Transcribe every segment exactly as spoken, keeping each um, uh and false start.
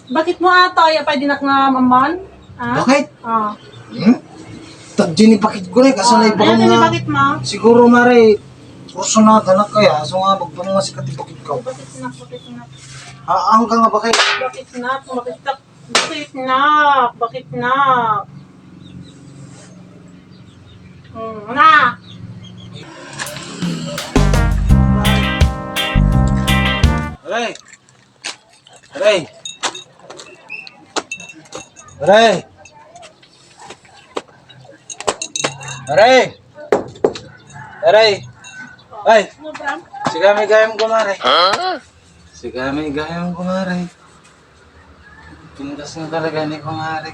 Bakit mo ato? Ay, apay dinak nga mamman? Ha? Bakit? Ah. Hmm? Tadji ni bakit ko na, kasal ay Ah, bakit ano na? Bakit mo? Siguro, mare, kursunada na kaya, so nga, magpamasikat ti bakit ko. Bakit na, bakit na? Ah, ang ka nga bakit? Bakit na, bakit na? Bakit na? Bakit na? Hmm, na. Aray! Aray! Aray! Aray! Aray! Ay! Sigami gayam, kumare. Ha? Sigami gayam, kumare. Pintas na talaga ni kumare.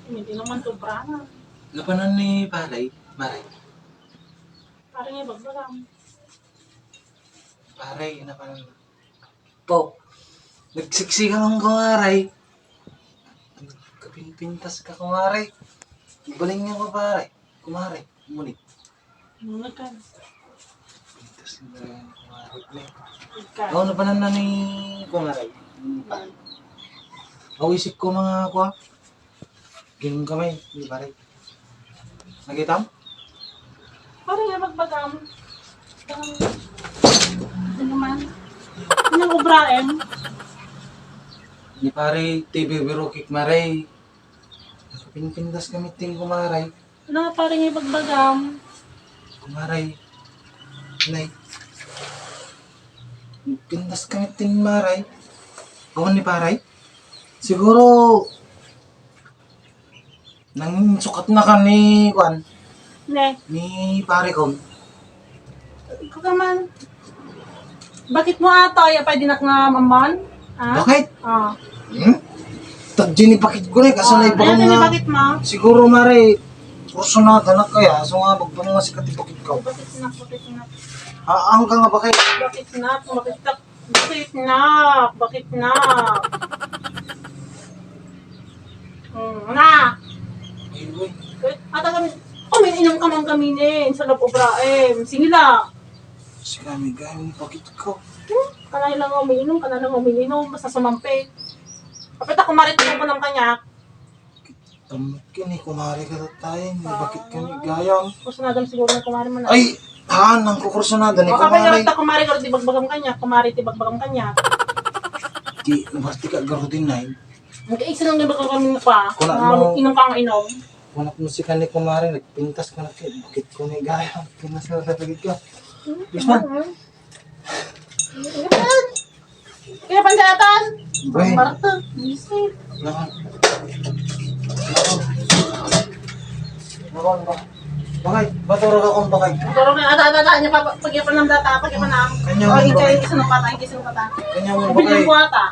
Hindi naman sobra na. Napanan ni pare, mare. Pare nga bagbagam. Pare, napanan. Po. Nagsiksika man, kumare. Kapinpintas ka, kumare. Ibaling niya ko, pare. Kumare, muli. Nagkan. Pintas na talaga ni kumare. Ikaw. Ano pa nang nani, kumare? Ano pa? Aw, isip ko mga kuha. Ginom kami, di pare. Nakitam? Pare nga magbagam. Ano man? Anong obraem? Ni pare, ti bibirokik, mare. Nakapinpintas kami ting kumare. Ano nga pare nga ibagbagam? Kumare. Nay. Pintas kami ting mare. Awan ni pare. Siguro, nang sukat na ka ni, kuan, Ne. Ni pare ko. Ikaw ka man. Bakit mo ato? Ay, apay dinak nga mamman? Ha? Bakit? Ah. Hmm? Tadji ni bakit ko na, kasal ay Ah, bakit ano na? Bakit mo? Siguro, mare, kursunada na kaya, so nga, magpamasikat ti bakit ko. Bakit na, bakit na? Ah, ang ka nga bakit? Bakit na, bakit na? Bakit na? Bakit na? Hmm, na. Ay, uy. Ata kami, umiinom ka man kami ni, sa loob obraem. Sige la. Sige, amiga, yung bakit ko. Hmm, kanay lang umiinom, kanay lang umiinom, basta sumampi. Kapit ako, marit mo ko ng kanya. Tamok yun eh, kumare ka tayo. May bakit ka ni gayam? Gusto na dam siguro na kumare mo na. Ay! Ha? Nang kukursunada ni kumare. Baka pa kumare ka, di bagbagam kanya. Kumare, di bagbagam kanya. Di, umarte ka, garo din na eh. Ang kaisa nang iba kami pa. Kuna mo. Inom ka nga inom. Kuna mo si kani kumare, nagpintas ka na kay. Bakit ko ni gayam? Pintas na talaga ka. Yes, man. Kaya panjatan. Bay. Marta. Bisit. Nako. Nako, nako. Bakay, maturog akong bakay. Maturog na, ata, ata, ata, niya pa, pag-ipan ng data, pag-ipan ng. Kanya mo, oh, bakay. Isunod pa ta, isunod pa ta. Kanya mo, bakay. Bilhin ko ata.